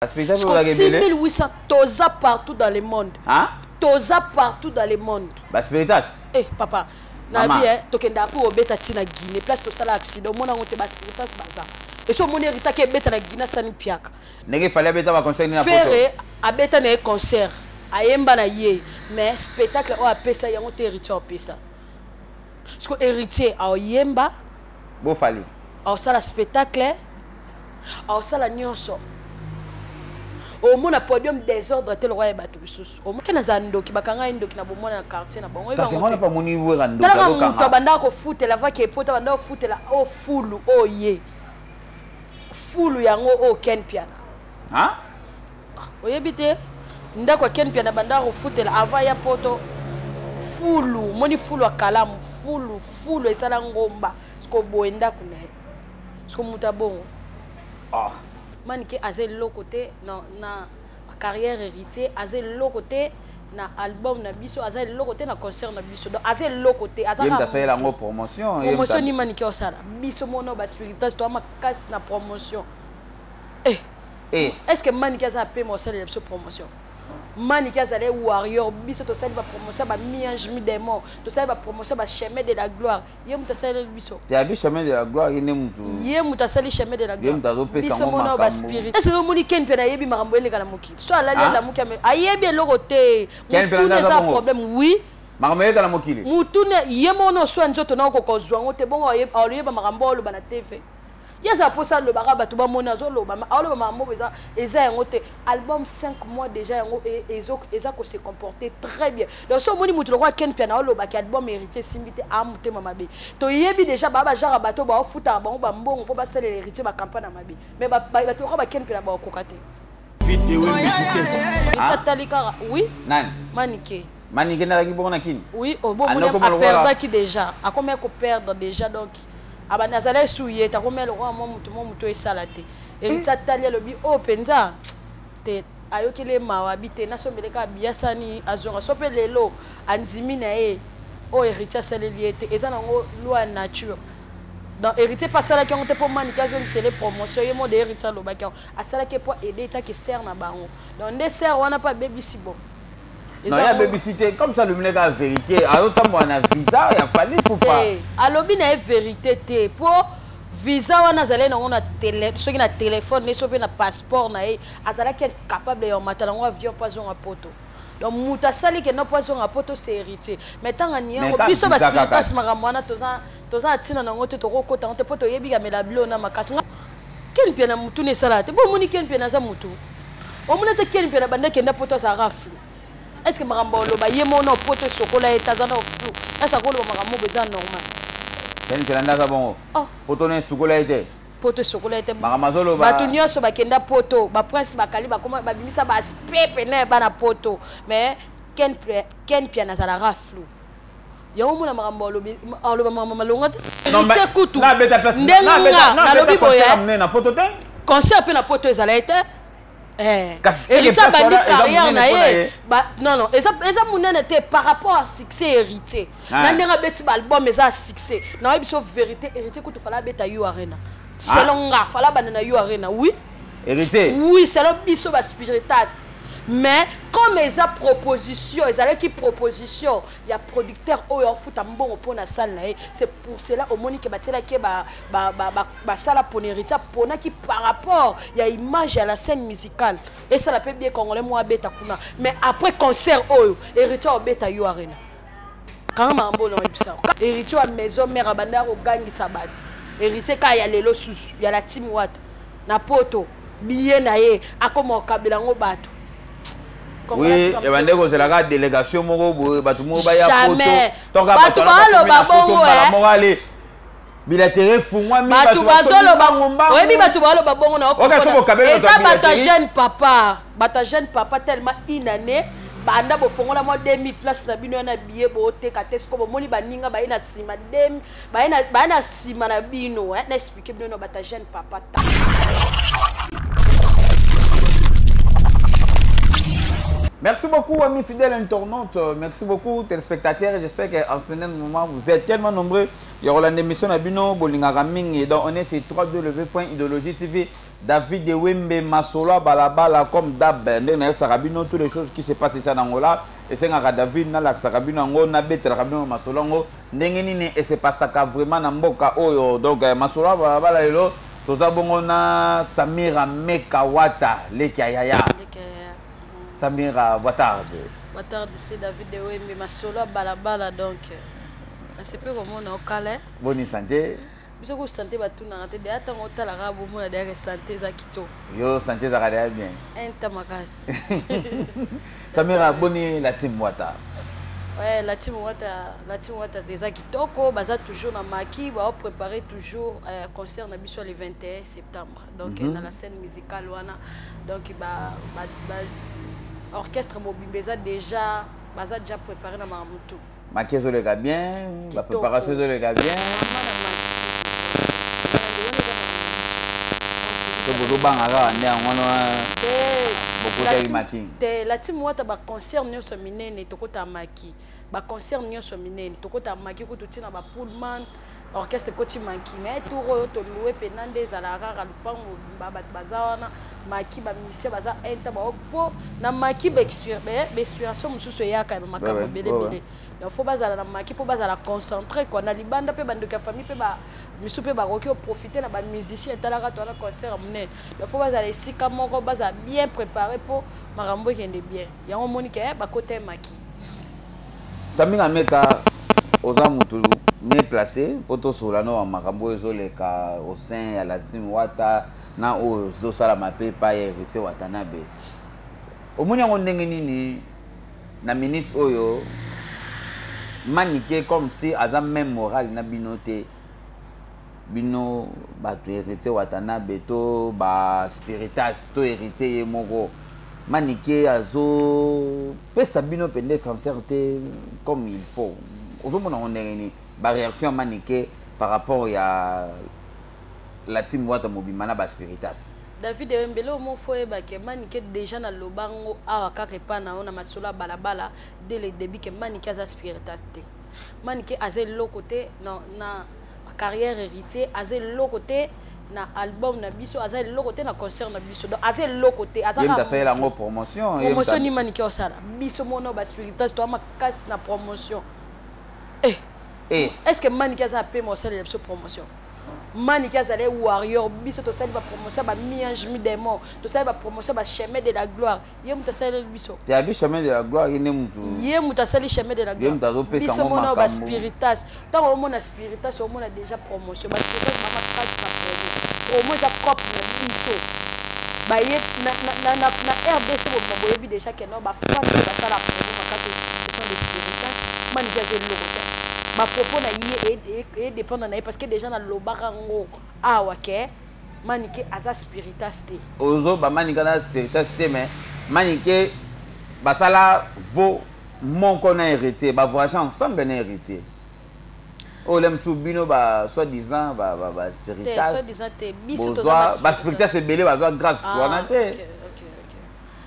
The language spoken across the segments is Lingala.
6800 toza partout dans le monde. Hein? Toza partout dans le monde. Ba spiritas. Eh papa, na bi eh tokenda ko obeta tina Guinée, place tosala accident, mona ngote ba spiritas baza. Et so moni Rita ke beta na Guinée sani piaka. Ndenge fallait abeta ba concert na poto. Ferre abeta na concert, ayemba na ye, mais spectacle oyo apesa yango te Héritier apesa. Parce que Héritier ayemba bo fallait. Asala spectacle, aosala nyonso omona podium désordre te lokola ya bato misusu omoke nazala ndoki bakanga ye ndoki na bomona na quartier na bango talaka moto abandaka kofutela vaki epota abandaka kofutela oyo fulu oyo ye fulu yango oyo ken piana oyebi te ndako ya ken piana abandaka kofutela avant ya poto fulu omoni fulu ya kalamu fulu fulu esala ngomba sikoboye ndako na ye siko moto abongo ah. Manike aza eloko te na, na carrière héritier aza eloko te na album na biso aza eloko te na concert na biso donc aza eloko te azasalela yango promotion promotion ni manike osala biso mona baspiritas toa makasi na promotion eh. Eh. Est ce que manike aza apema osalela biso promotion? Manike azali warrior, biso tosali bapromotion ba mi-ange mi-démon, tosali bapromotion ba chemin de la gloire, ye moto asaleli biso. Te abi chemin de la gloire ye nde moto. Ye moto asali chemin de la gloire. Ye moto azopesa yango makambo. Biso spirit. Est-ce que omoni Ken mpe nayebi makambo eleka na mokili? So alali ah? alamuki ayebi eloko te. Motuna eza problème oui. Makambo eleka na mokili. Motuna ye moko na oswa nzoto na okoka ozwa yango te bongo aloyeba makambo oloba na TV. Ye aza posa alobaka bato bamoni azoloba aloba makambo eza eza yango te. Album 5 mois déjà yango eza ko se comporter très bien. Donc so omoni moto lokola Ken Mpiana olobaki album héritier esimbi te a motema mabe. Toyebi déjà ba ba genre bato ba ofutaka bango ba mbongo mpo basalela héritier ba campagne na mabe. Mais bato lokola ba Ken Mpiana bakokoka te. Héritier atali kaka oui. Nani? Manike. Manike ndalaki bongo na kini? Oui, obomoni aperdaki déjà. Akomi ko perdre déjà donc abandi azalaki su ye te akomi lokola mwa motu mwa motu esala te. Héritier atali alobi oyo mpenza te ayokeli ye mawa abi te nasombele kaka biyasani azonga so mpe lelo andimi na ye oyo héritier asaleli ye te eza nango loi ya nature. Donc héritier mpe asalaki yango te mpo maniki azongisele promotion ye mode héritier alobaki yango asalaki mpo aide etaki sere na bango donc nde sere wana mpe abebisi bon. Non, ya abebisi te comme ça alobi kaka vérité azotambola na visa ya Fally Ipupa alobi na ye vérité te mpo visa wana azalaki nango na tele soki na telefone ne soki mpe na passeport na ye azalaki incapable ya omata nango avion mpo azonga poto. Donc moto asali ke no mpo azonga poto c'est héritier. Mais ntango aniyango biso baspiritas makambo wana toza na ntina nango te, tokokota yango te mpo toyebi kamela bilo na makasi. Ken Mpiana motu na esalaka te bo omoni Ken Mpiana aza motu omoni ete Ken Mpiana banda ekenda poto azalaka flou. Est ce que makambo oloba ye moko na poto esokola ye te aza na flou? Est ce akoloba makambo moko eza normal? Ken Mpiana nde aza bongo poto na esukola ye te, poto esokola ye te. Makambo azoloba bato nyonso bakenda poto baprince bakali bakoma babimisa baaspect pene ya bana poto mais Ken Mpiana azalaka flou. Yango omona makambo aloba makambo malonga te. Héritier kutu ndenge nga nalobi boye concert mpe na poto ezala ye te. Héritier abandi carrière na ye non non eza monene te par rapport à succès héritier na ndenge abeti baalbum eza ya succès. Nayebi biso vérité héritier kutu fala abeta U Arena selon nga fala abanda na U Arena oui. Héritier oui selon biso baspiritas. Mais comme eza proposition ezalaki proposition ya producteur oyo afuta mbongo mpona salle na ye, c'est pour cela omoni ke batielaki ye basala pona héritier aponaki par rapport ya image ya la scène musicale esala mpe bien congolais moko abeta kuna. Mais après concert oyo héritier obeta U Arena kanga makambo na oyebisa héritier ya maison mère abanda kogangisa bato héritier kaka ya lelo susu ya la team wata na poto billet na ye akoma kokabela yango bato. Oui, ebande kozelaka délégation moko boye bato moko baya poto bato baloba bongo bilatere fungwami bato bazoloba oyebi bato baloba bongo na eza bato ya jeune papa bato ya jeune papa tellement une année banda bofongola mwa 2000 place na bino wana billet boteka te siko bomoni baninga baye na nsima 2000 baye na nsima na bino na expliquer bino na bato ya jeune papa ta. Merci beaucoup, amis fidèles internautes. Merci beaucoup, téléspectateurs. J'espère qu'en ce moment, vous êtes tellement nombreux. Il y aura l'émission Nabino, Bolinga Raming. Et donc, on est sur www.idéologie TV. David Wembe Masolo Balabala comme d'hab ndenge nayebisaka bino toutes les choses qui se passent ici en Angola esengaka David nalakisaka bino yango nabetelaka bino masolo yango ndenge nini esepasaka vraiment na mboka oyo. Donc masolo ya balabala lelo toza bongo na Samira Mekawata leki ya yaya. Samira, boa tarde. Boa tarde, c'est David Wembe masolo ya balabala. Donc asepe komona okala. Boni santé? Biso ko santé batunaka te deya ntango otalaka bomona deyaka santé eza kitoko. Yo santé ezalaka deya bien. Inta makasi. Samira, boni la team Wata? Ouais, la team Wata, la team Wata eza kitoko, baza toujours na maki, ba préparer toujours concert na biso le 21 septembre. Donc na la scène musicale wana, donc ba orchestre mobimba eza déjà, baza déjà préparé na mamutu. Maki ezoleka bien, ba préparation ezoleka bien. To bozobanga kaka nde yango wana bokotaki maki. Te, la team Wata ba concert nyonso minene tokota maki. Ba concert nyonso minene tokota maki kutu tina ba Pullman orchestre koti maki, mais tour oyo to louer pena nde ezalaka kaka lupango ba bato baza wana maki ba musicien baza inta ba po na maki ba inspiration mosusu eyaka ya makambo ebele ebele. Donc faut bazala na maki po bazala concentré quoi na libanda pe bandoki ya famille pe ba misu pe bakoki profiter na ba musicien etalaka to na concert monene. Donc faut bazala esika moko bazala bien préparé po makambo ekende bien. Yango omoni ke bakota maki. Samira Meka oza mutu mieux placé po tosola no makambo oyo ezoleka au sein ya la team Wata na oyo ezosalama mpe epai ya Héritier Watanabe. Omoni yango ndenge nini na minute oyo Manike comme si aza même morale na bino te, bino bato Héritier Watanabe to ba spiritas to Héritier ye moko Manike azo pesa bino pende sincérité comme il faut. Ozomona ngo ndenge nini ba réaction ya Manike par rapport ya la team Wata mobimba na ba spiritas? David Wembele omo fo yeba ke Manike déjà na lobango awa kaka epa na ona masolo ya balabala dès le début ke Manike aza spiritas te. Manike aza eloko te na carrière héritier, aza eloko te na album na biso, aza eloko te na concert na biso. Donc aza eloko te, aza Yemta salela ngo promotion, promotion ni Manike osala. Biso mono ba spiritas to makasi na promotion. Est-ce que Manike aza pe mo salela biso promotion? Manike azali warrior, biso tosali ba promotion ba mi-ange mi-démon, tosali ba promotion ba chemin de la gloire. Ye mutu asali biso. Te abi chemin de la gloire ye ne mutu. Ye mutu asali chemin de la gloire. Ye mutu azopesa biso mona ba spiritas. Tango omona spiritas omona déjà promotion, ba spiritas ba makasi na promo. Promo eza cop na biso. Ba ye na RDC bo boyebi déjà que non ba fans ba sala promo makasi, ce sont des spiritas. Manike azali eloko te. Ba propos na ye et dépendre na ye parce que déjà na lobaka ngo awa ke Manike aza spiritas te. Ozo ba Manike aza spiritas te, mais Manike basala vo moko na héritier, ba voyager ensemble na héritier. Oyo lem sou bino ba soi-disant ba spiritas. Te, soi-disant te, biso toza ba ba spiritas ebele bazwa grâce wana te. Ok.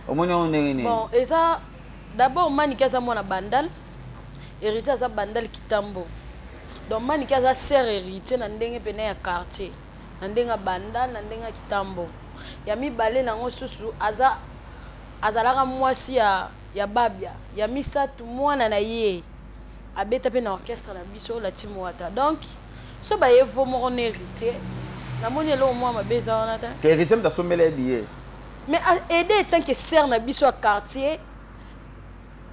Omoni yango ndenge nini? Bon, eza d'abord Manike aza mwana Bandal, héritier aza Bandal Kitambo. Donc Manike aza sœur héritier na ndenge pene ya quartier, na ndenge ya Bandal, na ndenge ya Kitambo. Ya mibale nango susu aza azalaka mwasi ya Babia, ya misatu mwana na ye abeta pe na orchestre na biso la team Wata. Donc so ba yevo moko na héritier, namoni eloko mwa mabe eza wana te. Te héritier mutu asombela ye billet. Mais aider tant que sœur na biso ya quartier.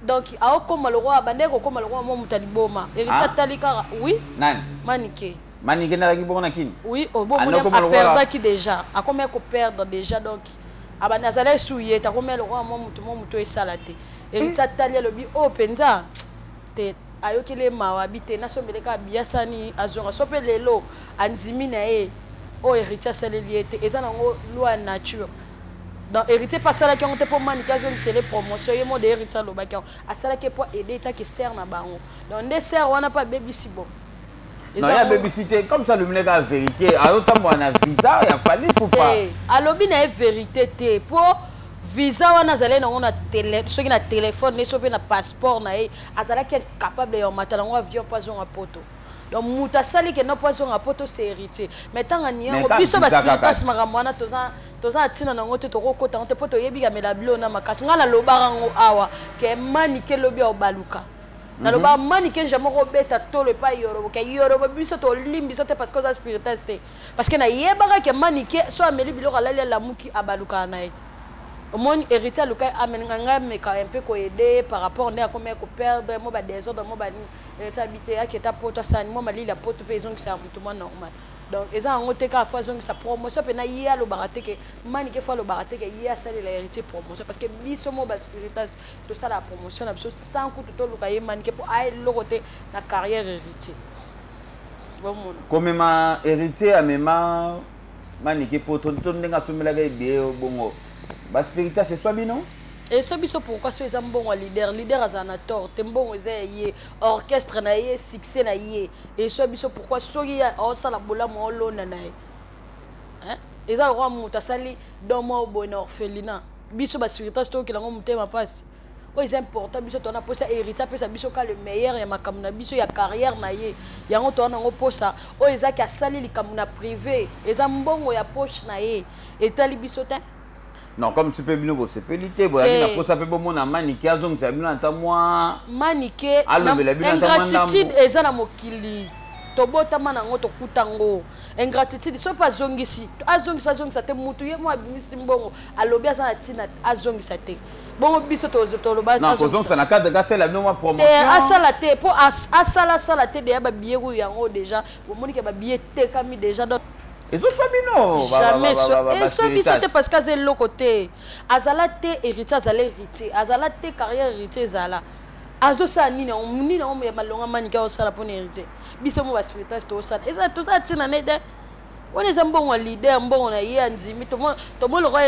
Donc aokoma lokwa bande kokoma lokwa mwa mutu aliboma. Héritier atali kaka oui. Nani? Manike. Manike na ki bongo na kini? Oui, au bon moment a perdaki déjà. Akomi ko perdre déjà donc abanda azala souillé ta komi lokwa mwa mutu esala te. Héritier atali alobi oh penza te ayokele mawa bi te nasombele ka biasani azonga so pe lelo andimi na ye oh héritier asaleli ye te eza nango loi nature. Donc héritier pas sala ki onte po Manike azongisele promotion ye mode héritier alobaki yango asalaki po aider ta ke sœur na bango. Donc nde sœur wana pa bebisi bon. Non, ya bebisi te comme ça lumine ka vérité azotambola na visa ya Fally Ipupa. Alobi na ye vérité te po visa wana azalaki nango na télé, soki na téléphone ne soki na passeport na ye azalaki incapable ya komata nango avion po azonga poto. Donc mutu asali ke no po azonga poto c'est héritier. Mais tanga ni yango biso ba spiritas makambo wana toza Toza na ntina nango te, tokokota yango te, mpo toyebi kamela bilo na makasi. Ngai nalobaka yango awa ke Manike lobi aobaluka. Nalobaka Manike jamais okobeta tolo epai Yorobo, ke Yorobo biso tolimbi biso te, parce que oza spiritas te, parce que nayebaka ke Manike so ameli biloko, alali, alamuki, abalukaka na ye. Omoni, Héritier aluka amene ngai, ngai ameka un peu koaider par rapport nde akomi koperdre mo badésordre mo banini. Héritier abi te, aketa poto, asani mwa malili ya poto mpe ezongisaka motu mwa normal. Donc eza yango te kaka fo azongisa promotion mpena. Ye alobaka te ke Manike fo alobaka te ke ye asalela Héritier promotion, parce que biso mo baspiritas tosalaka promotion na biso sans kutu toluka ye Manike, mpo aya eloko te na carrière Héritier. Bomona. Komema Héritier amema Manike po to ndenge asombelaka ebie bongo, baspiritas eswa bino? Eso biso pourquoi? So eza mbongo ya leader, leader azala na tort te. Mbongo eza ya ye, orchestre na ye, succès na ye. Eso biso pourquoi? Soki ye aosala bolamu, aolonda na ye, hein? Eza lokola moto asali don moko boye na orphelinat, biso baspiritas tokokela yango motema mpasi. Oyo eza important, biso towana mposa Héritier apesa biso ka le meilleur ya makambo na biso ya carrière na ye. Yango towana yango mposa. Oyo ezaki asali likambo na privé, eza mbongo ya poche na ye, etali biso te. Non, comme si mpe bino bosepeli te, boyaki na posa mpe bomona Manike azongisa bino ata mwa Manike alobela bino ata mwa ingratitude ndambo. Eza na mokili, tobotama nango, tokuta yango, ingratitude. Soki mpe azongisi, azongisa, azongisa te. Mutu ye mo abimisi mbongo, alobi aza na ntina, azongisa te. Bongo biso toloba Non, kozongisa na cadre kasala bino mwa te. Promotion. Asala te, mpo asala, asala te. Deya babillet oyo yango déjà bomoni ke babillet etekami déjà, donc Ezoswa bino? Jamais eswa biso te, parce que aza eloko te. Azala te Héritier, azala Héritier, azala te carrière Héritier ezala. Azosala nini yango? Nini yango ya malonga Manike azosala mpona Héritier? Biso mo baspiritas tozosala, eza tozala ntina ne te. Wana eza mbongo ya leader, mbongo na ye, andimi. Tomoni lokwa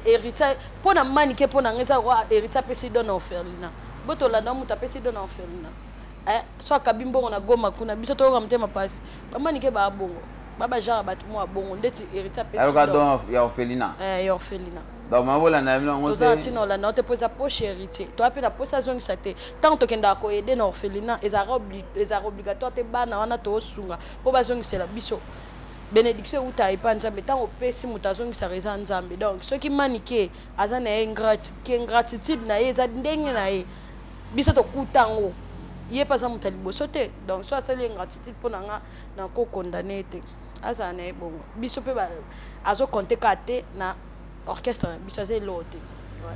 Héritier mpo na Manike, mpo na ngai eza lokwa Héritier apesi don na orphelinat. Bo tolanda, moto apesi don na orphelinat, so akabi mbongo na Goma kuna, biso toyoka motema mpasi. Bamanike baa bongo, babajara bato mwa bongo ndeti Héritier apesi Ayoka don ya orphelinat. Ya orphelinat. Donc mabolanda bino yango? Toza na te. Ntina olanda te, mpo eza poche Héritier. Toya mpe na posa azongisa te. Ntango tokendaka koaider na orphelinat, ezalaka obligatoire te. Bana wana toosunga mpo bazongisela biso bénédiction eutaka epa Nzambe. Ntango opesi moto, azongisaka, eza Nzambe. Donc soki Manike aza na ye ingratitude na ye, eza ndenge na ye. Biso tokuta yango, ye mpe aza moto ya liboso te. Donc so asali ingratitude, mpo na nga nakokondane te, azala na ye bongo. Biso mpe azocompter kaka te na orchestre na biso, aza eloko te. Ouais.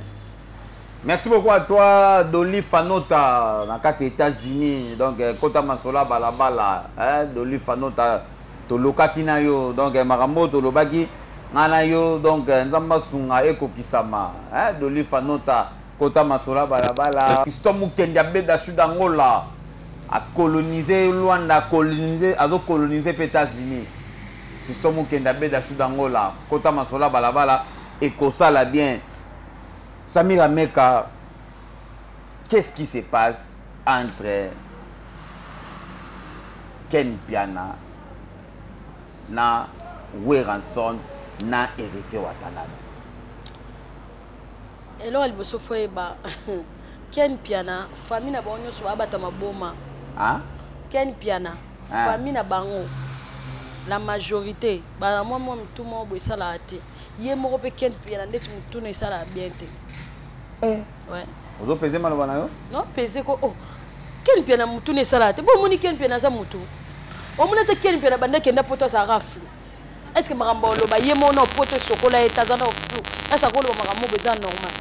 Merci beaucoup à toi, Dolly Fanota, na kati États-Unis. Donc, kota masola balabala, hein, Dolly Fanota, tolokaki na yo. Donc, makambo tolobaki nga na yo, donc Nzambe asunga ekokisama. Hein, Dolly Fanota, kota masola balabala. Fiston Mukendi abeda sud Angola, a colonisé Luanda, a colonisé, azo coloniser pe États-Unis. Fiston Mukendi abeda sud Angola, kota masola balabala ekosala bien. Samira Meka, qu'est-ce qui se passe entre Ken Piana na Werrason na Héritier Watanabe? Eloko ya liboso fo yeba, Ken Piana, famille na bango nyonso baabata maboma. Hein? Ken Piana, Ah. famille na bango, la majorité bana mwa mwa mitu moko boye esalaka te. Ye moko mpe Ken Piana, ndeti motuna esalaka bien te. Eh. Ouais. Ozopese maloba na yo? Non, pese ko, oh. Ken Piana, motuna esalaka te. Bo omoni Ken Piana aza motu, omoni te Ken Piana banda ekenda poto, azalaka flou. Est ce que makambo oloba ye moko na poto esokola ye te? Aza na flou. Est ce akoloba makambo boye eza normal?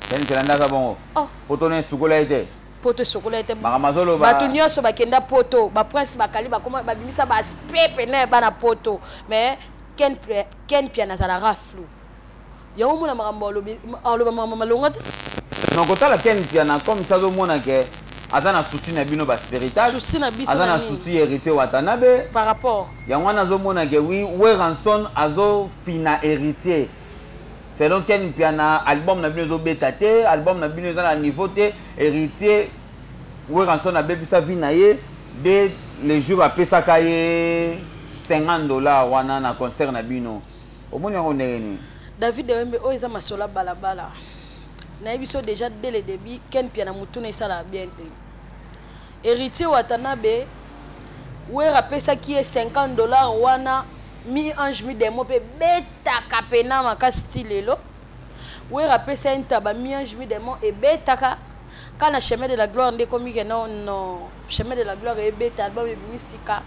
Ken Piana nde aza bongo? Oh. Poto na esukola ye te? Poto esokola ye te. Makambo azoloba. Bato nyonso bakenda poto, baprince bakali, bakoma babimisa baaspect pene ya bana poto, mais Ken Piana azalaka flou. Yango omona makambo aloba, makambo malonga te. Donc kotala Ken Piana comme ça, azomona ke aza na souci na bino baspiritage. Souci na biso aza na na nini? Souci Héritier Watanabe. Par rapport Yango wana azomona ke oui, Werrason azofina Héritier. Selon Ken Piana, album na bino ezobeta te, album na bino eza na niveau te. Héritier, Werrason abebisa vie na ye dès le jour apesaka ye 50 $ wana na concert na bino. Omoni yango ndenge nini? David Wembe, oyo eza masolo ya balabala. Nayebi so déjà dès le début, Ken Piana motuna esalaka bien te. Héritier Watanabe, Wera apesaki ye 50 $ wana. Mi ange mi demo mpe ebetaka pena makasi ti lelo. Wera apesa ye ntaba, Mi ange mi demo ebetaka ka na Chemin de la gloire nde ekomi ke non non, Chemin de la gloire ebeta, album ebimi sika.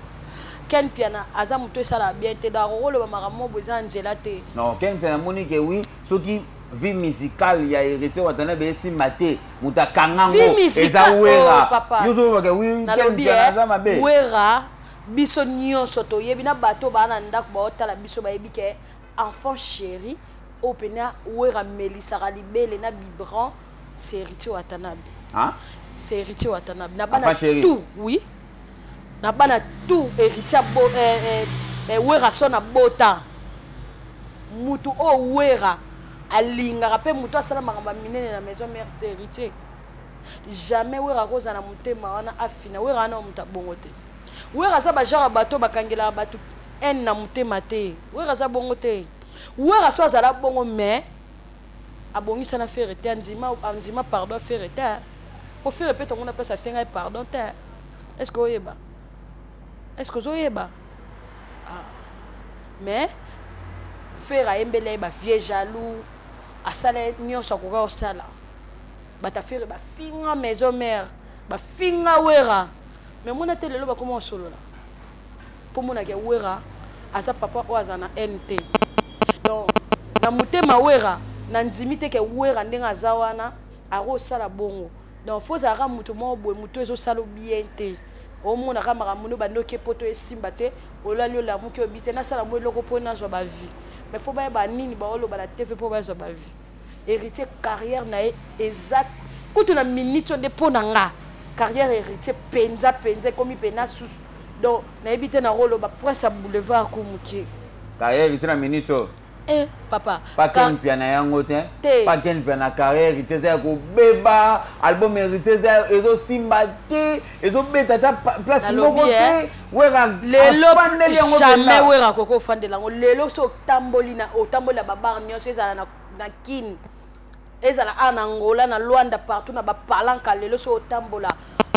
Ken Piana aza moto esalaka bien te, donc akokoloba makambo moko eza na nzela te. Non, Ken Piana amoni ke oui, soki vie musicale ya Héritier Watanabe esimba te, moto akanga ngo eza Wera. Oh, yo ozolobaka oui, Ken Piana aza mabe. Wera, biso nyonso toyebi na bato baa na ndako baotala biso, bayebi ke enfant chéri oyo pena Wera amelisaka libele na biberon, c'est Héritier Watanabe. Hein? C'est Héritier Watanabe. Na bana tout, oui. Na bana tout Héritier bo Wera so na bota. Mutu o Wera alingaka pe mutu asala makambo minene na maison mère, c'est Héritier. Jamais Wera koza na motema wana afina. Wera wana mutu abongo te. Wera za ba genre bato bakangela bato haine na motema te. Wera za bongo te. Wera so azala bongo mais abongisa na Ferre te, andima pardon Ferre te. Po Ferre pe tongo na pesa asenga pardon te. Est-ce que oyeba? Est-ce que ozoyeba? Ah. Mais Ferre ayembele ba vieux jaloux, asala nyonso akoka kosala. Bata Ferre ba finga maison mère, ba finga Wera. Mais mona te lelo bakoma osolola. Po mona ke Wera aza papa oyo aza na haine te. Donc na motema Wera na ndimi te ke Wera ndenge aza wana akosala bongo. Donc faut zaka mutu moko boye, mutu ezosala bien te. Omonaka makambo no bandoki poto esimba te, olali olamuki obi te, nasala mo eloko mpo nazwa ba vie. Mais faut bayeba nini baoloba na TV mpo bazwa ba vie. Héritier carrière na ye exact kutu na minute nde mpo na nga carrière Héritier penza penza ekomi pena susu. Donc nayebi te na roloba prince ya boulevard ku mokie. Carrière Héritier na minute oyo. Eh papa, pas Ken Piana yango te. Pas Ken Piana carrière Héritier eza ya kobeba, album Héritier eza ezosimba te, ezobeta ta place moko te. Wera lelo jamais Wera koko ofandela yango. Lelo so otamboli na otamboli na babar nyonso ezala na Kin, ezala a na Angola, na Luanda, partout na bapalanka, lelo so otambola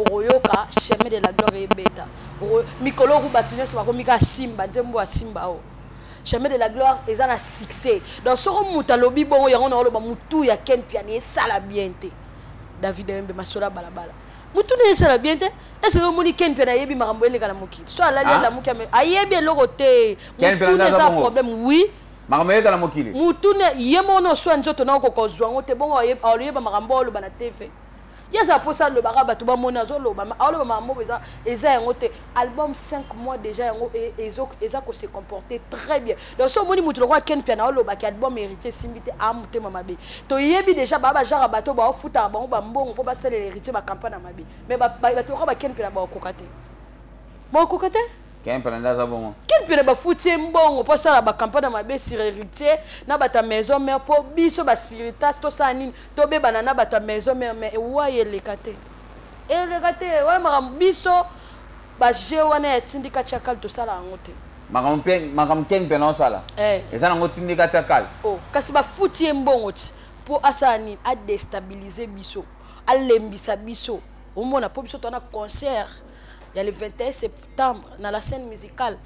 okoyoka Chemin de la gloire ebeta. Mikolo ku bato nyonso bakomi ka simba nzembo ya simba o. Chemin de la gloire eza na succès. Donc soko mutu alobi bongo yango na oloba mutu ya Ken Piana esala bien te. David Embe masola balabala. Mutu ne esala bien te. Est-ce que omoni Ken Piana ayebi makambo eleka na mokili? So alali alamuki ayebi eloko te. Mutu ne eza problème, oui. Makambo eleka na mokili. Mutu ne ye moko so nzoto na okokozwa ngo te bongo ayeba makambo oloba na TV. Yeza posa alobaka bato bamoni azoloba, aloba makambo eza eza yango te. Album 5 mois déjà yango eza ko se comporter très bien. Donc so omoni mutu lokola Ken Piana alobaki album Héritier simbi te a motema mabe. Toyebi déjà ba ba genre bato ba ofutaka bango ba mbongo po basalela Héritier ba campagne na mabe. Mais ba bato lokola ba Ken Piana ba okoka te. Ba okoka te? Ken Piana ndaza bongo. Ken Piana ba futi mbongo po sala ba campagne na mabe sur Héritier na bata maison mère po biso ba spiritas to sala nini tobebana na bato ya maison mère mais ewaye eleka te. Eleka te, wana makambo biso ba jeu wana ya tindika tiakal tosala yango te. Makambo Ken Piana osala. Eza nango tindika tiakal. Oh, kasi ba futi ye mbongo ti po asala nini, a déstabiliser biso, alembisa biso. Omona po biso tona concert ya le 21 septembre na la scène musicale.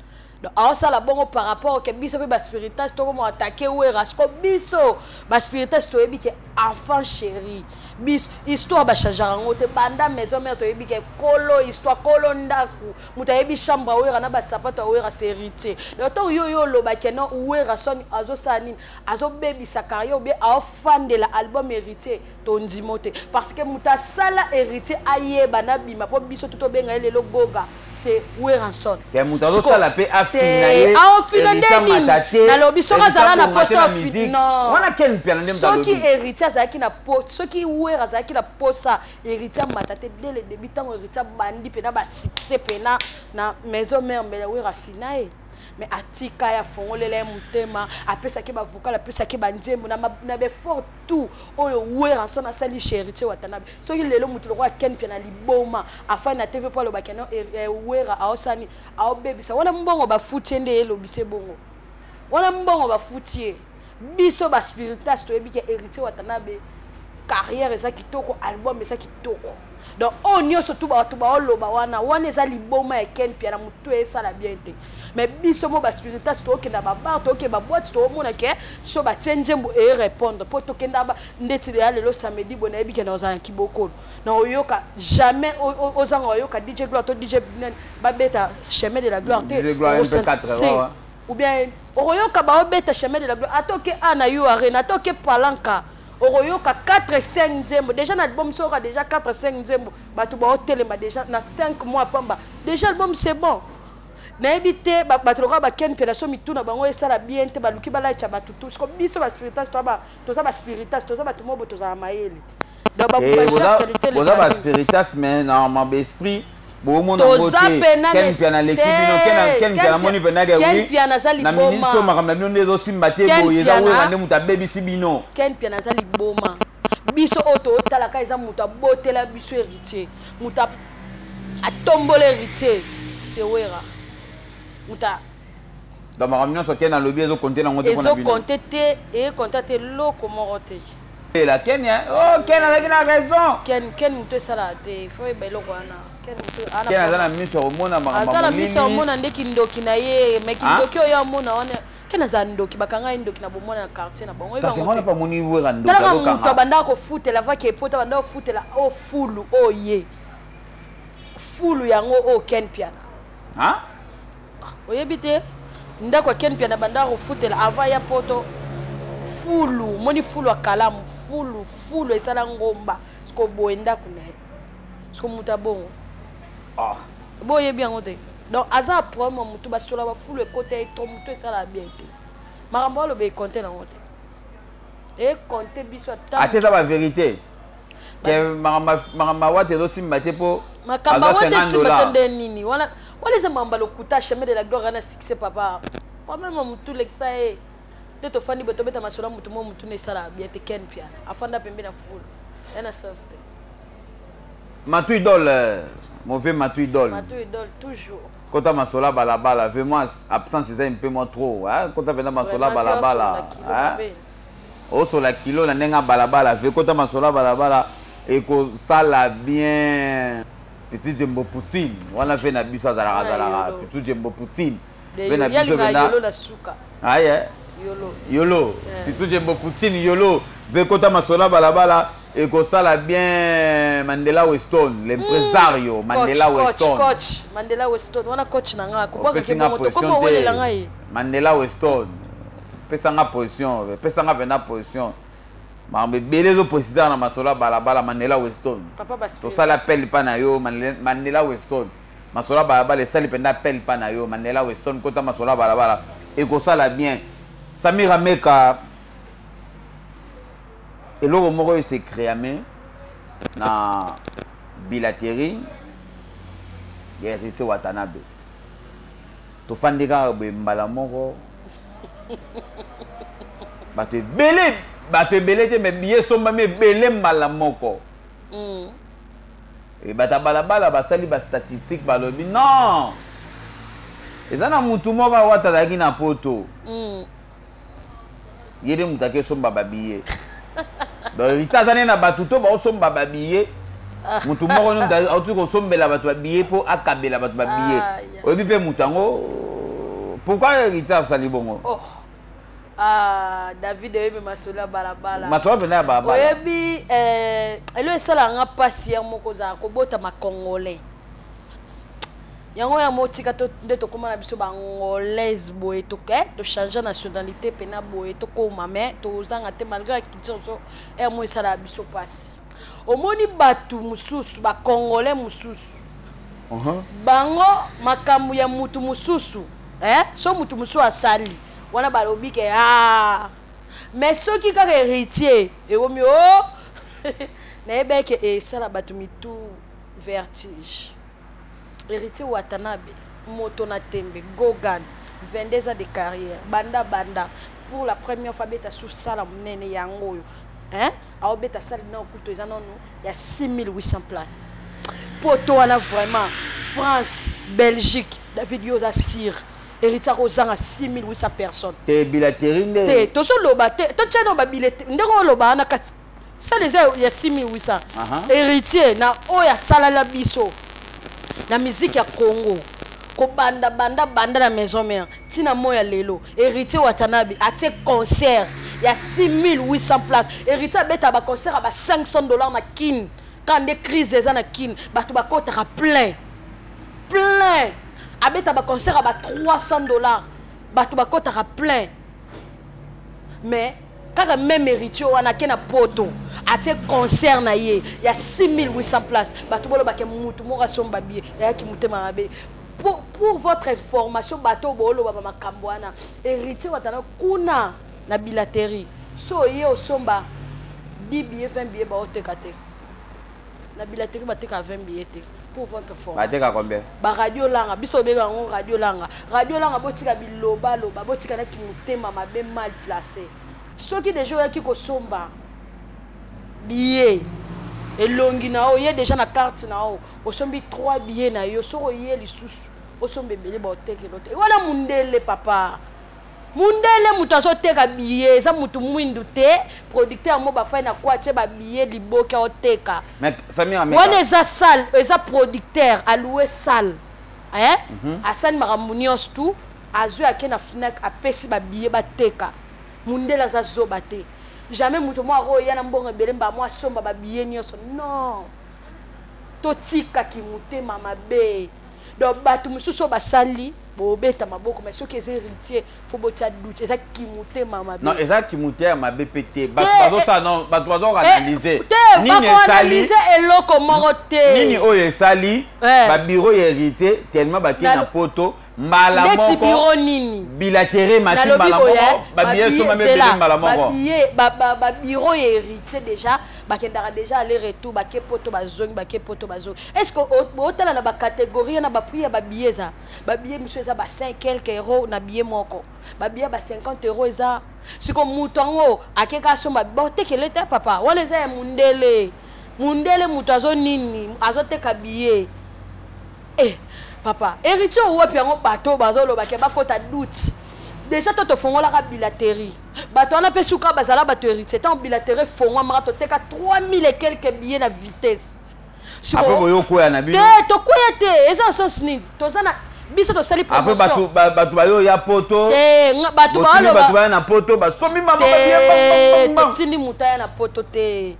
Donc aosala bongo par rapport ke biso pe ba spiritas to komo attaquer Wera, siko biso ba spiritas toyebi ke enfant chéri biso histoire ba changer yango te. Banda maison mère toyebi ke kolo histoire kolo ndaku moto ayebi chambre Wera na ba sapato ya Wera c'est Héritier. Donc to yo yo loba ke non Wera son azosala nini, azobebisa carrière ou bien aofandela album Héritier, tondimo te parce que moto asala Héritier ayeba na bima po biso to tobenga ye lelo Goga, c'est Werrason. Ke moto azosala pe afina ye, aofina nde nini? Nalobi soki azala na posa, non. Wana Ken Piana nde moto alobi. Soki Héritier azalaki na po, soki Wera azalaki na posa Héritier amata te dès le début, ntango Héritier abandi mpe na ba succès mpe na maison mère, mbele Wera afina ye. Mais atika ya fongolela ye motema, apesaki ba vocal, apesaki ba nzembo na ba effort tout oyo Werrason asali chez Héritier Watanabe. Soki lelo moto lokola Ken Piana liboma afai na TV po alobaki no Wera aosani aobebisa wana mbongo bafuti ye nde elobise bongo wana mbongo bafuti ye. Biso ba spiritas toyebi ke Héritier Watanabe Carrière eza kitoko, album eza kitoko. Donc oyo nyonso tu bato baoloba wana wana eza liboma ya Ken Mpiana, motu esala bien te. Mais biso mo baspiritas tookenda babar, tookende baboite, toomona ke so batie nzembo erépondre mpo tokenda ndeti ya lelo samedi boye, nayebi ke na ozala na kibokolo na oyoka jamais ozanga oyoka DJ Gloire to DJ nani babeta Chemin de la Gloire te. DJ Gloire MP4. Ou bien okoyoka baobeta Chemin de la Gloire, ata oke a na yo arena, ata oke palanka, okoyoka 4 5 nzembo déjà na album. Soka déjà 4 5 nzembo, bato baotelema déjà na 5 mois pamba, déjà album c'est bon. Nayebi te, bato lokola baken mpe na so mituna bango esala bien te, baluki balaitya bato tu siko. Biso baspiritas, toza baspiritas, toza bato mobo, tozala mayele. Donc boza baspiritas, mais na mabe esprit bomona ngo te. Ken Mpiana aleki bino. Ken Mpiana amoni mpenza ke oui, na minute oyo makambo na bino nde ezosimba te boye, eza Wera nde moto abebisi bino. Ken Mpiana aza liboma. Biso oyo tootalaka eza moto abotela biso Héritier, moto atombola Héritier, c'est Wera moto. Donc makambo nyonso Ken alobi ezokonte nango te mpona bino? Ezokonte te, ekonte te, eloko moko te. La Ken, oh, Ken azalaki na raison. Ken, Ken moto esalaka te, fo oyeba eloko wana. Ken moto Ken aza na miso ya komona makambo. Aza na miso ya komona nde kindoki na ye, mais kindoki oyo amona wana, Ken aza ndoki, bakanga ye ndoki na bomona na quartier na bango. Kasi wana mpe amoni Wera ndoki. Talaka moto abandaka kofutela vaki epota, abandaka kofutela oyo fulu, oyo ye fulu yango oyo Ken Piana. Oyebi te, ndako ya Ken Piana bandaka kofutela avant ya poto, fulu moni, fulu ya kalamu, fulu, fulu esala ngomba siko boye ndako na ye, siko moto abongo. Boyebi yango te. Donc aza na problème ya motu, basola bafulu ekota ye to motu esala bien te. Makambo aloba ekonte nango te, ekonte biso. Ata eza bavérité ke makambo awate ezosimba te mpo makambo awate esimba te nde nini wana? Wana eza makambo ya lokuta. Chemin de la Gloire ana succès, papa. Problème ya motu lekisa ye te. Tofandi boye, tobeta masolo ya motu mo motu na esalaka bien te. Ken Piana afanda pembe na fulu ya na sens te. Matu Idole, mauvais Matu Idole. Matu Idole toujours. Kota masola balabala, vraiment absence eza un peu moins trop, hein? Kota mpenza masola balabala, hein? Osola kilo na ndenge ya balabala ve, kota masola balabala ekosala bien. Petit Jembo Poutine wana ve na biso azalaka, azalaka Petit Jembo Poutine ve na biso mpenza aye yolo. Petit Jembo Poutine yolo ve, kota masola balabala ekosala bien. Mandela Weston, l'impresario Mandela Weston. Coach Mandela Weston wana, coach na nga. Opesinga pression te. Mandela Weston, pesanga position, pesanga mpena position. Makambo ebele ezopresisaka na masolo ya balabala. Mandela Weston, tosali appel mpa na yo. Mandela Weston, masolo ya balabala esali mpenza appel mpa na yo. Mandela Weston, kota masolo ya balabala ekosala bien. Samira Meka, eloko moko oyo se créame na billetterie ya Héritier Watanabe, tofandi kaka boye, mbala moko bato ebele, bato ebele te, mais billet esombami ebele mbala moko. E bato ya balabala basali bastatistique, balobi non, eza na mutu moko awata azalaki na poto. Ye nde moto ake esomba babillet. Donc Héritier aza nde na bato to baosomba babillet, motu moko nde auti kosombela bato babillet mpo akabela bato babillet. Oyebi mpe moto yango pourquoi Héritier asali bongo? Oh. Ah, David, oyebi masolo ya balabala. Masolo mpena ya balabala. Oyebi elo esalanga mpasi ya moko ozala kobotama Congolais, yango ya motika nde tokóma na biso Bangolaise boye, tochange nationalité mpena boye, tokóma, mais tozanga te malgré ya culture so ere mo esalaka biso mpasi. Omoni bato mosusu, Bacongolais mosusu, bango makambo ya mutu mosusu, eh? So mutu mosusu asali wana, balobi ke ah, mais soki kaka Héritier ekomi o oh! Nayebi eke esala bato mitu vertige. Héritier Watanabe, moto na tembe, Gogan, 22 ans de carrière, banda banda, pour la première fois abeta su sala monene yango oyo, hein? Aobeta sale nao kutu eza nano ya 6800 place poto wana, vraiment France, Belgique. David, yo oza sire, Héritier akozanga 6800 personnes? Te, billetterie nde. Te, tozoloba te, totia no babillet ndenge oloba wana, kasi Salle eza ya 6800. Héritier na oyo asalala biso na musique ya Congo, kobanda banda banda na Maison Mère ntina mo ya lelo, Héritier Watanabe atie concert ya 6800 place. Héritier abeta baconcert ya ba 500 $ na Kine. Ka nde crise eza na Kine, bato bakotaka plein plein. Abeta baconcert ya ba 300 $, bato bakotaka plein. Mais kaka même Héritier wana ake na Poto, atie concert na ye ya 6800 place, bato bolobake mutu moko asomba billet, eyaki motema mabe. Pour votre information, bato booloba bamakambo wana, Héritier Watana kuna na billetterie, so oye osomba 10 billet, 20 billet, baoteka te. Na billetterie bateka 20 billet te, pour votre information. Bateka combien? Baradio langa, biso obenga yango radio langa, radio langa. Botika bilobaloba, botika naki motema mabe mal placé. Soki deja oyaki kosomba billet, elongi na yo oye deja na carte na yo, osombi 3 billet na yo, soki oye lisusu osomba ebele, baotekelo te. Wana mundele, papa, mundele moto azoteka billet, eza motu mwindu te. Producteur mo bafai na kwa atie babillet liboke, aoteka. Mais Samir. Wana eza salle, eza producteur aloué salle, eh? Asali makambo nyonso tu, azwi, ake na Fnac, apesi babillet, bateka. Mundele aza zoba te. Jamais moto moko akoya na mbongo ebele mba mo asomba babillet nyonso. Non, totikaki motema mabe. Donc bato mosusu oyo basali, bobeta maboko, mais soki eza Héritier, faut botia doute. Eza kimotema mabe. Non, eza kimotema mabe mpe te. Bato bazosala, non, bato bazoanalyse. Te, bakoanalyse eloko moko te. Nini oyo esali babureau ya Héritier tellement batie na Poto mbala moko? Bureau nini? Billetterie mati mbala moko, babillet soma mebele mbala moko. Babureau ya Héritier déjà bakendaka déjà aller retour, bake Poto, bazongi, bake Poto, bazongi. Est ce que otala na bacatégorie na baprix ya babillet? Eza babillet mosusu eza ba 5 quelque euro na billet moko, babillet ba 50 euro. Eza siko moto yango akeka asomba, baotekele te, papa. Wana eza ya mundele. Mundele moto azo nini, azoteka billet. Eh papa, Héritier owapi yango? Bato bazolobaki bakota doute déjà. To tofongolaka billetterie, bato wana mpe suka bazala bato Héritier. Ntango billetterie efongwamaka, toteka 3000 et quelques billets na vitesse. Après boyokwea na bino? Te, tokwea te. Eza sens nini? Toza na biso, tosali promotion. Bato bayoya Poto. Te, bato bato baya na Poto, basombi. Mama, totindi moto aya na Poto te.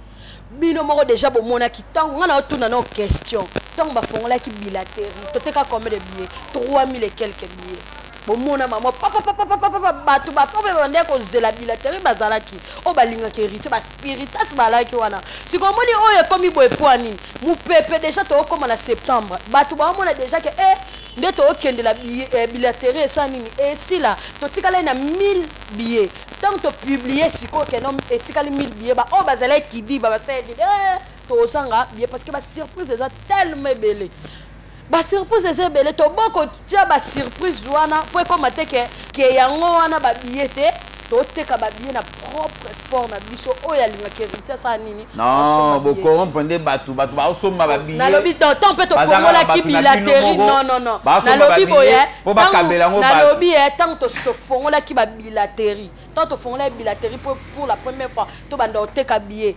Bino moko déjà bomonaki. Ntango nga na otuna no question, ntango bafongolaki billetterie, toteka combien de billets? 3000 et quelques billets. Bomona mama papapapapapa, bato bapope bandeki kozela billetterie, bazalaki oyo balingaka Héritier, baspiritas balaki wana. Sikoyo omoni oyo ekomi boye po nini? Mopepe déjà tookóma na septembre, bato baomona déjà ke e nde tookendela billetterie esa nini, esila. Totikali na 1000 billets. Ntango topublie sikoyo keno etikali 1000 billets, baoyo bazalaki kidiba basali tozanga billet, parce que basurprise eza tellement ebele, basurprise eza ebele. Toboko tia basurprise wana mpo ekóma te ke yango wana babillet te. Toteka babillet na propre effort na biso. Oyo alingaka Héritier asala nini? Non, bocorrompre nde bato. Bato baosomba babillet. Nalobi temps mpe tofongolaki billetterie, non, non, non, nalobi boye. Mpo bakabela yango. Nalobi ye, ntango tofongolaki babilletterie, ntango tofongolaki billetterie pour la première fois, tobanda koteka billet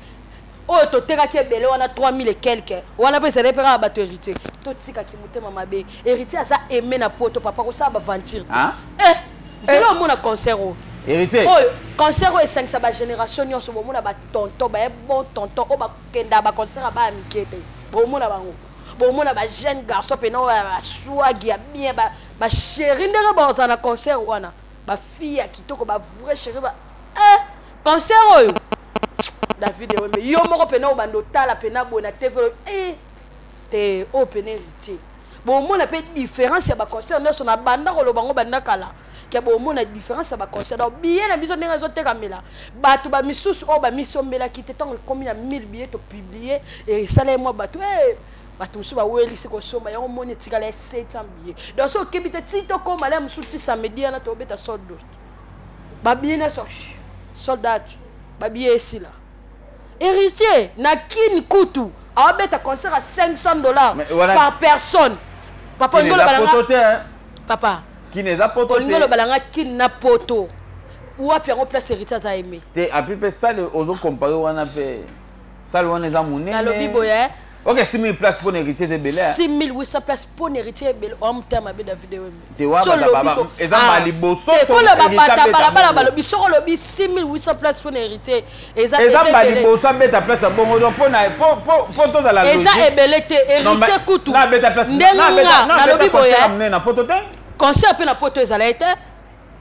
oyo totekaki ebele wana, 3000 et quelque wana mpe ezali mpe kaka bato Héritier. Totikaki motema mabe. Héritier aza aimé na Poto, papa, kosala baventure te. Eh, zela, omona concert oyo. Héritier. Oyo concert oyo esangisa bagénération nyonso. Bomona batonton baye, bon tonton oyo bakendaka baconcert ya baya mike te, bomona bango. Bomona bajeune garçon mpena oyo baswagi ya bien, bachéri, ndenge bazala na concert wana, bafille ya kitoko, bavrai chéri ba eh, concert oyo, David Ewembe, yo moko mpena obanda otala mpena boye na TV oyo, eh, te, oyo mpena Héritier. Bomona mpe différence ya baconcert nyonso. Na banda koloba ngo banda kala ke bomona différence ya baconcert. Donc billet na biso ndenge ezotekamela, bato bamisusu oyo bamisombelaki te, ntango ekomi na 1000 billet, topublie, esala mwa bato, bato mosusu bawelisi kosomba yango. Moni etikala ya 700 billet. Donc so okebi te, ti tokóma la mosusu, ti samedi wana tobeta sold out, babillet nyonso sold out, babillet esila. Héritier na Kini kutu aobeta concert à 500 $ par personne, papa. Olingi oloba nanga, papa? Kini eza Poto. Olingi oloba nanga Kini na Poto, wapi yango place Héritier aza aimé? Te, api mpe sale ozocompare wana mpe. Salle wana eza monene. Nalobi boye. Ok, 6000 places pour héritier ebele. 6800 places pour héritier ebele. O mutema mabe David Wembe. Te wa bata baba eza ah. maliboso. Te faut le bata balabala balobi soko lobi 6800 places pour héritier. Eza eza maliboso abeta place ya bongo donc pona po po po tozala logique. Eza ebele te héritier kutu. Na beta place. Ndenga nalobi boye. Na poto te. Concert pe na poto ezala te.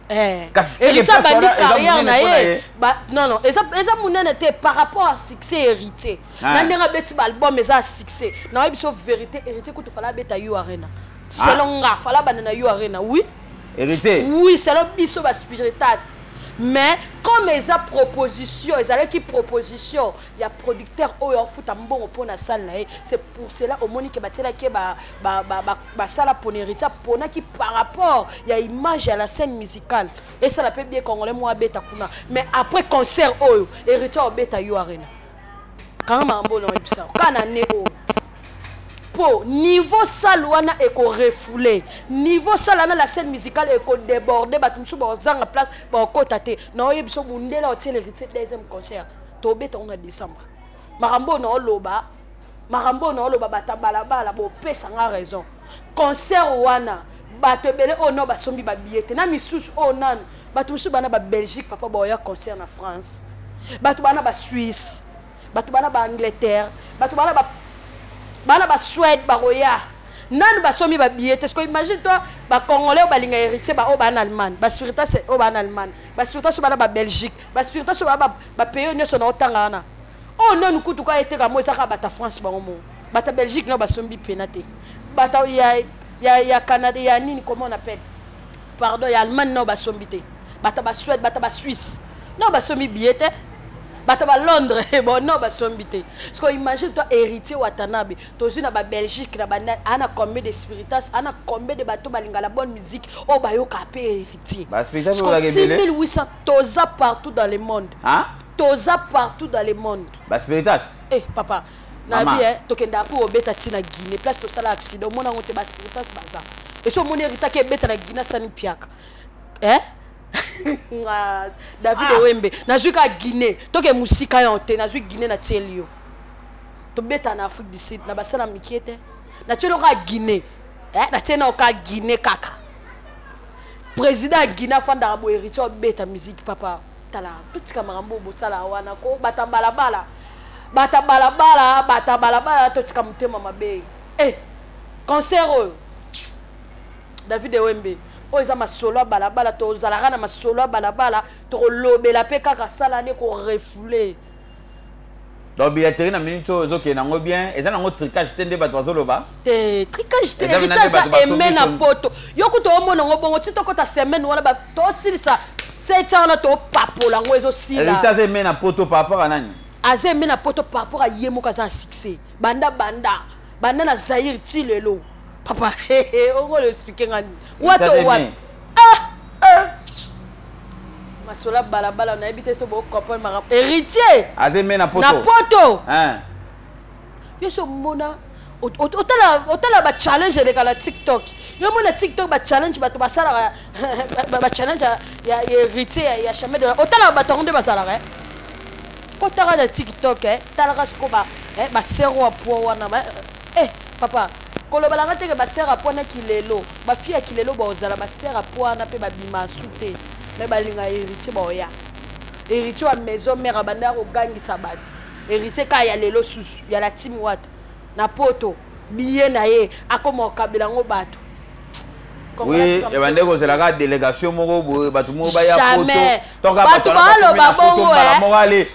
Eh. Héritier abandi carrière na ye non non eza eza munene te par rapport à succès héritier ah. Na ndenge abeti baalbum eza succès nayebi biso vérité, héritier kutu fala abeta U Arena ah. Selon nga, fala abanda na U Arena, oui. Héritier. Oui, selon biso baspiritas. Mais comme eza proposition, ezalaki proposition ya producteur oyo afuta mbongo mpo na salle na ye, c'est pour cela omoni ke batielaki ye basala pona héritier, aponaki par rapport ya image ya la scène musicale, esala mpe bien congolais moko abeta kuna. Mais après concert oyo, héritier obeta U Arena. Kanga makambo oyo nayebisa kaka na ne oyo, mpo niveau salle wana ekorefouler, niveau salle wana, la scène musicale ekodéborde, bato mosusu bazanga place, bakokota te. Naoyebi biso mundele otiela héritier deuxième concert, tobeta ngo na décembre. Makambo oyo naoloba, makambo oyo naoloba, bato ya balabala bopesanga raison. Concert wana, bato ebele oyo nao basombi babillet te, na misusu oyo nanu, bato mosusu bana babelgique, papa, baoya concert na France, bato bana basuisse, bato bana baangleterre, bato bana bana basuède, bakoya nanu basombi babillet te. Siko imagine toi, bacongolais oyo balinga héritier, baoyo baa na Allemagne, baspiritas oyo baa na Allemagne, baspiritas oyo bana babelgique, baspiritas oyo baa bapays oyo nyonso na otanga wana, oyo nanu kutu ka eteka mo, ezaka bato ya France bango mo, bato ya Belgique nao basombi pena te, bato ya Canada, ya nini, comment on appelle, pardon, ya Allemagne nao basombi te, bato ya basuède, bato ya basuisse nao basombi billet te, bato ba Londres, bon, non, basombi te. Parce que imagine toi, héritier Watanabe, tozwi na babelgique, na bana, ana combien de spiritas, ana combien de bato balinga la bonne musique oyo bayoka mpe héritier? Baspiritas bazalaka ebele. 6800, toza partout dans le monde. Hein? Toza partout dans le monde. Baspiritas. Eh papa, nayebi e tokendaka mpo obeta ntina Guinée, place tosala accident, omona yango te. Baspiritas baza esi, omoni héritier ake ebeta na Guinée, asani piaka, eh? Ah, David ah. Wembe, nazwi kaka Guinée, toke mosika yo te, nazwi Guinée, natieli yo. Tobeta na Afrique du Sud na basala mikie te, natieli yo kaka Guinée, eh, natieli nao kaka Guinée kaka. Président ya Guinée afandaka boye, héritier obeta musique. Papa, tala, totika makambo oyo bosala wana ko bata balabala, bata balabala, bata balabala, totika motema mabe. Eh, concert oyo, David Ewembe, oyo eza masolo ya balabala, tozalaka na masolo ya balabala, tokolobela mpe kaka sala nde korefouler. Donc billetterie na minute oyo ezokende yango bien, eza nango tricage te nde bato bazoloba? Te, tricage te. Héritier aza aimé na poto. Yo kutu omona yango bongo ti tokota semaine wana, tosilisa sept wana, topapola yango, ezosila. Héritier aza aimé na poto par rapport à nani? Aza aimé na poto par rapport à ye moko, aza na succès banda banda banda na Zaire ti lelo. Papa, okolo expliquer nga nini? Wato wapi? Ah, masolo ya balabala, nayebi te so bocomprendre makambo. Héritier aza aimé na poto. Na poto. Yo so omona, otala, otala bachallenge eleka na TikTok. Yo mona TikTok, bachallenge bato basalaka, bachallenge ya héritier, ya Jamais de. Otala bato yango nde bazalaka. Kotaka na TikTok, talaka siko basero ya po wana. Eh papa, koloba nanga teke basere po na kilelo, bafille ya kilelo baozala basere po wana mpe babima su te, me balinga héritier, baoya héritier ya maison mare, abanda kogangisa bato. Héritier kaka ya lelo susu ya la team Wata na poto, biye na ye akoma kokabela yango bato. Oui, ebande kozela kaka délégation moko boye, bato moko baya poto. Bato baloba bongo. Moko ale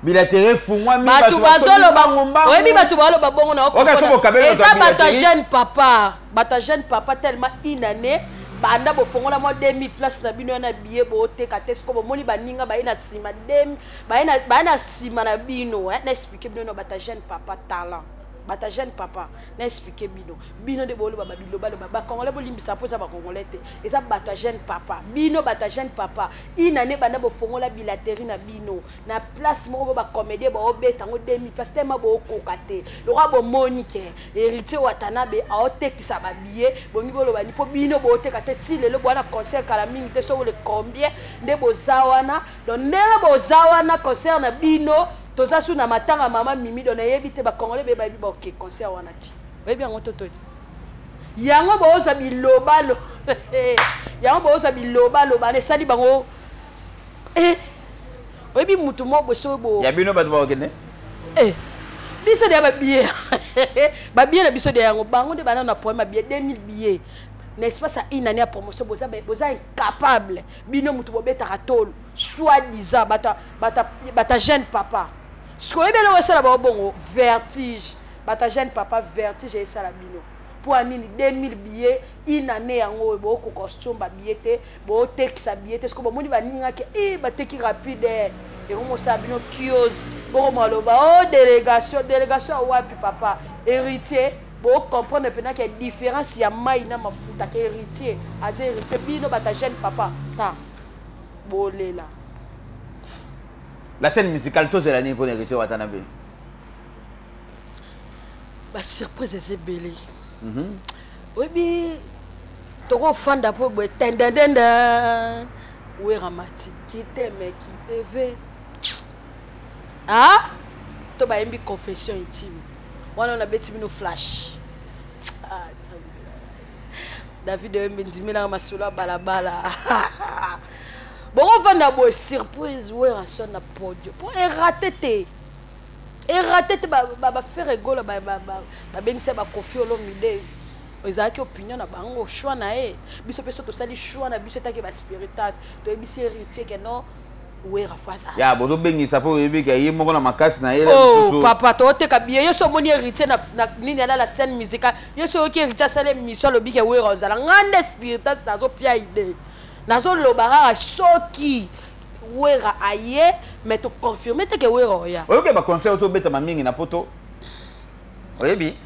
billetterie efungwami. Bato bazoloba, oyebi, bato baloba bongo na eza bato ya jeune papa, bato ya jeune papa tellement une année banda bofongola mwa 2000 place na bino wana, billet booteka te. Siko bomoni baninga baye na nsima, baye na nsima na bino. Na expliquer bino na bato ya jeune papa talent, bato ya jeune papa, na expliquer bino, bino nde boloba babilobaloba. Bacongolais bolimbisa mpo eza bacongolais te, eza bato ya jeune papa. Bino bato ya jeune papa, une année banda bofongola billetterie na bino na place moko bo bacomédien baobeta yango 2000 place, tema bookoka te. Lokwa bomoni ke héritier Watanabe aotekisa babillet, bongi boloba ni mpo bino booteka te. Ti lelo bwana concert kala mingi te, soko le combien nde boza wana. Donc ndenge boza wana, concert na bino. Toza su na matanga mama Mimi, do nayebi te. Bacongolais be bayebi baoke concert wana ti oyebi yango to toli yango boozwa bilobalo, yango boozwa bilobaloba na esali bango. Oyebi mutu moko boye soki bo Ya bino bato bakokende. Biso deya babillet, babillet na biso deya yango. Bango nde bana na problème ya billet, 2000 billets na espace ya une année ya promotion. Boza incapable, bino mutu bobetaka tolo, soit disant bata jeune papa. Sikoyo oyebi eloko esala bango bongo? Vertige. Bata jeune papa, vertige esala bino. Mpo ya nini 2000 billets une année yango oyo bookoka kosomba billet te, bootekisa billet te? Sikoyo bomoni baningaki i bateki rapide, ekomosala bino kiose. Bokoma loba o délégation. Délégation ya wapi, papa? Héritier, bocomprendre mpena ke différence ya mai na mafuta, ke Héritier aza Héritier. Bino bata jeune papa ta bolela. La scène musicale, tozela nini mpona Héritier Watanabe? Basurprise eza ebele. Oyebi, tokofanda mpo boye tendendende wera mati kiteme kiteve ah to bayembi Confession intime wana nabeti bino flash. Ah, David oyembi ndimelaka masolo ya balabala. Bokovanda boye, surprise, Werason na podio mpo erate te, erate te. BaFerre Gola babengisa baKoffi Olomide, ezalaki opinion na bango, choix na ye. Biso mpe so tosali choix na biso etaki baspiritas, toyebisi Héritier ke non, Wera fo azala. Ya bozobengisa mpo oyebi ke ye moko na makasi na ye. Oh, papa, tooteka biye. Ye so omoni Héritier na nini ala la scène musicale, ye so oyoki Héritier asala émission, alobi ke Wera ozala. Nga nde spiritas, nazopia idée, nazoloba kaka soki Wera aye, mais toconfirme te ke Wera oya. Oyoki baconcert tobetama mingi na poto, oyebi?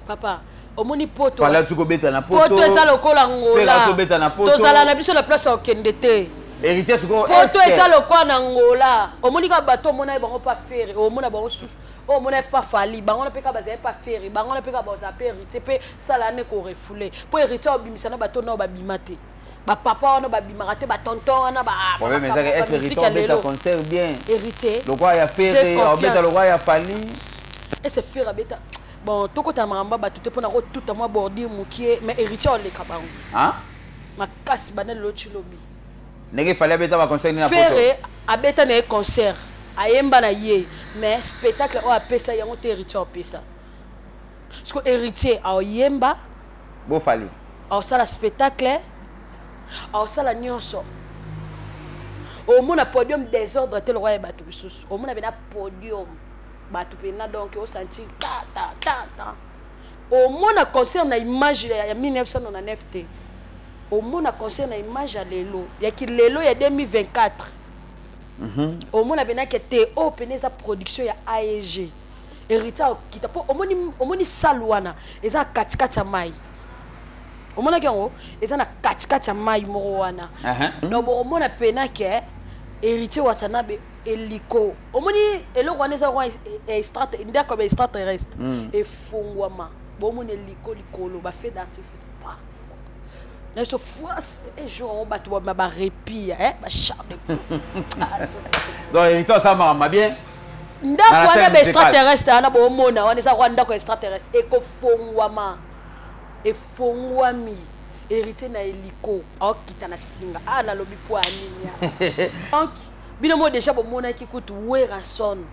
Papa, omoni poto. Fally ati kobeta na poto. Poto eza lokola Ngola. Kobeta na poto. Tozala na biso na place ya kokende te. Héritier sikoyo. Poto eza lokola na Ngola. Omoni kaka bato omona ye bango pa Ferre, omona bango susu oyo omona ye pa Fally, bango na mpe kaka bazali pa Ferre, bango na mpe kaka bazala mpe Héritier mpe sala ne korefouler mpo Héritier obimisa na bato nao babima te, bapapa wana babimaka te, batonton wana. Problème ezaka, est ce Héritier obeta concert bien? Héritier. Lokwa ya Ferre obeta, lokwa ya Fally. Ese Ferre abeta? Bon, tokota makambo ya bato te mpona kotuta mwa bordure mokie, mais Héritier oleka bango makasi banda lelo ti lobi. Ndenge Fally abeta baconcert nini na poto. Ferre abeta na ye concert, ayemba na ye, mais spectacle oyo apesa yango te Héritier apesa. Parce que Héritier aoyemba. Bo Fally. Aosala spectacle, aosala nyonso. Omona podium désordre te lokwa ya bato misusu. Omona pena podium bato mpena, donc osentir ta ta ta ta. Omona concert na image ya 1999 te, omona concert na image ya lelo, ya kilelo ya 2024. Omona pena ke te, oyo pene eza production ya AEG. Héritier akita mpo omoni, omoni salle wana eza katikati ya mai. Omonaki yango eza na katikati ya mai moko wana. Donc bokomona pena ke Héritier Watanabe eliko. Omoni eloko wana eza kwa ndako ya extraterrestre. Efungwama, bomona eliko likolo, bafeu d'artifice pa na biso France e jour yango bato bama barepia bachar de Donc Héritier asala makambo bien. Ndako wana ba extraterrestre wana bomona wana eza kwa ndako ya extraterrestre, ekofongwama, efongwami. Héritier na eliko aokita na singa a nalobi po ya nini. Donc bino mo déjà bomonaki kutu Werason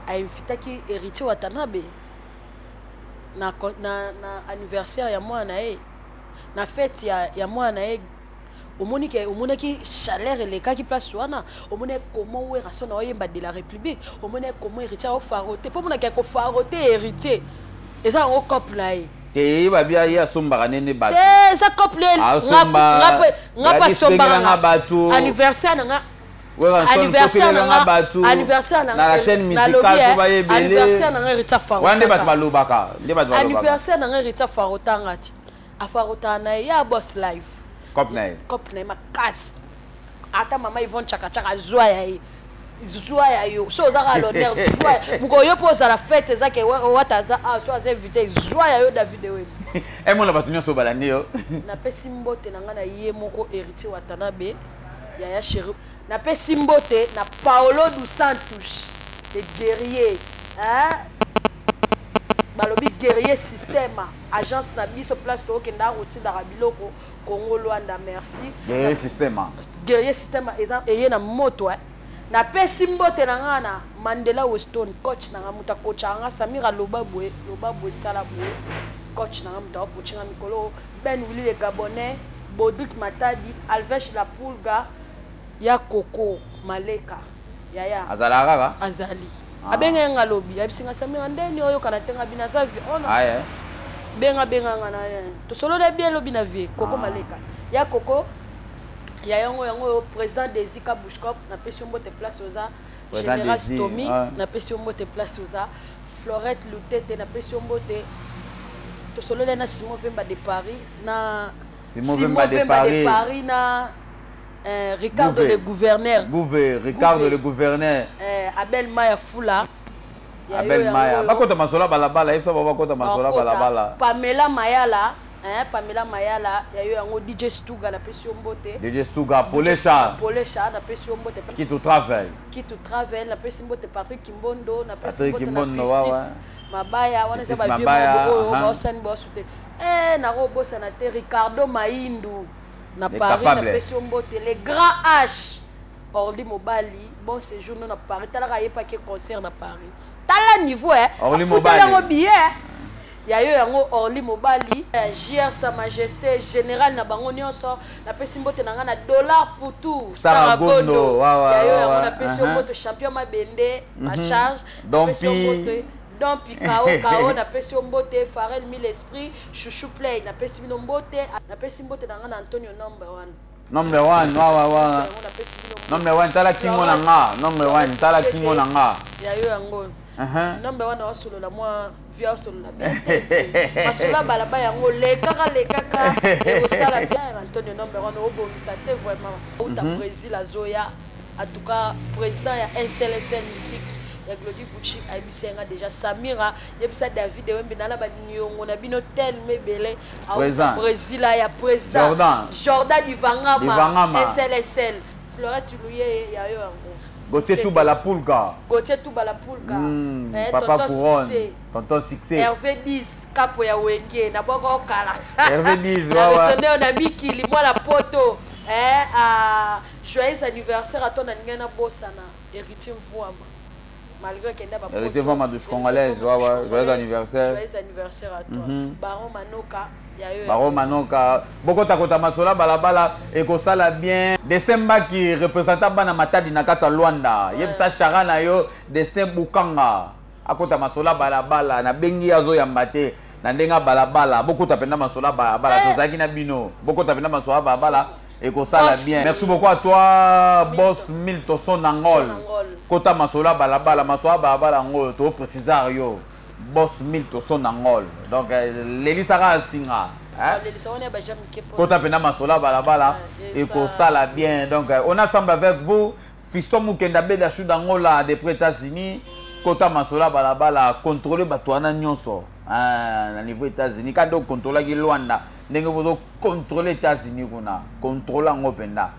ainvitaki Héritier Watanabe na anniversaire ya mwana na ye, na fête ya mwana na ye. Omoni ke omonaki chaleur elekaki place wana. Omoni comment Werason aoyemba de la République, omoni comment Héritier aofarote mpo omonaki akofarote. Héritier eza yango cope na ye. Te, babia ye asombaka nene bato. Te, eza cope ne. Asomba. Nga mpe asombaka nga bato. Anniversaire na nga. Anniversaire na nga bato. Anniversaire na nga la chaîne musicale po bayebele. Anniversaire na nga, Héritier. Wana nde bato balobaka, nde bato balobaka. Anniversaire na nga, Héritier afarotanga ti afarotaka na ye ya Boss Live. Cope na ye. Cope na ye makasi. Ata mama Yvonne Chakachaka azwa ya ye, zwa ya yo. So oza kaka l'honneur, zwa mokolo yo mpo ozala fête eza ke Wata aza a so aza invité, zwa ya yo David Oyebi. Emona bato nyonso balandi yo. Napesi mbote na ngai na ye moko Héritier Watanabe, yaya chéri. Napesi mbote na Paolo du Santus. Le guerrier, hein? Balobi guerrier système, agence na biso place tokenda rotindaka biloko Congo Luanda, merci. Guerrier système. Guerrier système eza eye na moto, hein. Napesi mbote na nga na Mandela Weston, coach na nga, moto akocha nga Samira, loba boye, loba boye, sala boye, coach na nga, moto akocha nga mikolo. Ben Willy le Gabonais, Baudric Matadi, Alves La Pulga, ya Coco Maleka, yaya. Azalaka kaka? Azali. Ah. Abenga nga lobi, ayebisi nga Samira ndeni oyokana te nga bina aza vie. Oh non. Ah, eh. Benga benga nga na ye. Tosolola bien lobi na vie, Coco Ah. Maleka. Ya Coco, ya yango yango président Desi Kabushkop, napesi yo mbote place oza. Président Général Desi, Stomy, ah. napesi yo mbote place oza. Florette Lutete, napesi yo mbote. Tosolola na Simon Vemba de Paris, na Simon Vemba de Paris. De Paris na Ricardo Gouvé. Le gouverneur. Gouvé, Ricardo Gouvé. Le gouverneur. Abel Maya Fula. Ya Abel yo, ya Maya. oyo. Bakota masola balabala, yebisa bango bakota masola Bakota. balabala. Pamela Mayala, hein, Pamela Mayala, ya yo yango DJ Stuga napesi yo mbote. DJ Stuga, Polesha. Polesha napesi yo mbote. Kitu Travel. Kitu Travel napesi mbote Patrick Kimbondo, napesi Patrick mbote na Kimbondo, wa, wa. Christis Mabaya, wana eza Christis ba vieux Mabaya, moko oyo, aha. baosani baosute. Eh, nakobosana te Ricardo Maindu na Les Paris, capables. napesi yo mbote. Les grands H. Orly Mobali, bon séjour na Paris. Talaka yepaki concert na Paris. Tala niveau, eh. Orly Afutela Mobali. yango billet. Ya yo yango Orly Mobali, JR Sa Majesté général na bango nyonso, napesi mbote na nga na dollar pour tout. Saragondo, Saragondo. wa, wa, Ya yo wa, yango wa. napesi yo Uh-huh. mbote champion Mabende, ma charge. Dompi. Napesi yo mbote. Dompi KO KO, napesi yo mbote Farel Mille Esprit, Chouchou Play, napesi bino mbote, napesi mbote na nga na Antonio number 1. Number 1, wa, wa, wa. Yango napesi bino mbote. Number 1, tala kingo na nga. Number 1, tala kingo na nga. Ya yo yango. Uh-huh. Number 1 osolola mwa via osolola bien te. Masolo balaba yango lekaka lekaka ekosala bien. Antonio number 1 obongisa te vraiment. Outa Brésil azoya. En tout cas président ya NCLSL Musique ya Glody Gucci ayebisi nga déjà Samira yebisa David Wembe nala ba niongo na bino tellement ebele. Auta Président. Brésil ya président. Jordan. Jordan Ivangama. Ivangama. SLSL. Florette Louye ya yo yango. Gauthier Touba la Pulga. Gauthier Touba la Pulga. Papa Tonton Couronne. Succès. Tonton Succès. Hervé 10, Capo ya Wenge, na boko kala. Hervé 10, Na ouais, ouais. raisonné, on a mikili, moi la poto. Eh, à joyeux anniversaire à ton aninga na bosana, héritier Mvouama. Malgré qu'il y ait pas Héritier Mvouama, douche congolaise, ouais, ouais, joyeux anniversaire. Joyeux anniversaire à toi. Baron Manoka, ya yo. Baron Manoka, bokota kota masola balabala ekosala bien. Destin Mbaki représentant bana Matadi na kati ya Luanda. Ouais. Yebisa Chara na yo Destin Bukanga. Akota masola balabala na bengi azo yamba te. Na ndenga balabala bokota penda masola balabala Eh. tozalaki na bino. Bokota penda masola balabala ekosala Boss bien. Merci beaucoup à toi Milton. boss Milton Sonangol. Sonangol. Kota masola balabala masola balabala ngo to préciser yo. Boss Milton Sonangol. Donc lelisaka singa. Hein? Oh, lelisa wana ya ba jam kepo. Kota penda masola balabala Ouais, et kosala bien. Donc on ensemble avec vous Fiston Mukenda Beda Shudangola des États-Unis. Kota masola balabala contrôler bato wana nyonso. Ah, na niveau États-Unis quand on contrôle ki Luanda ndenge bozo contrôler États-Unis kuna contrôler ngo penda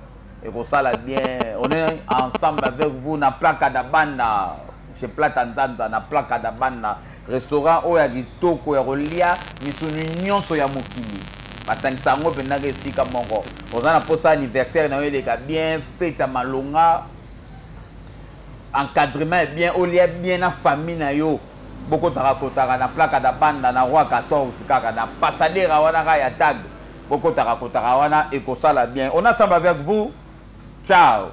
et kosala bien. On est ensemble avec vous na plaque da banda chez Plata Nzanza na plaque da banda restaurant oyo ya kitoko ya kolia misuni nyonso ya mokili basangisa yango mpenza ka esika moko. Oza na posa anniversaire na yo eleka bien, fête ya malonga, encadrement est bien, olia bien na famille na yo. Bokotaka kotaka na plaque da banda na roi 14 kaka na passadera wana kaka ya tag. Bokotaka kotaka wana ekosala bien. On ensemble avec vous. Ciao.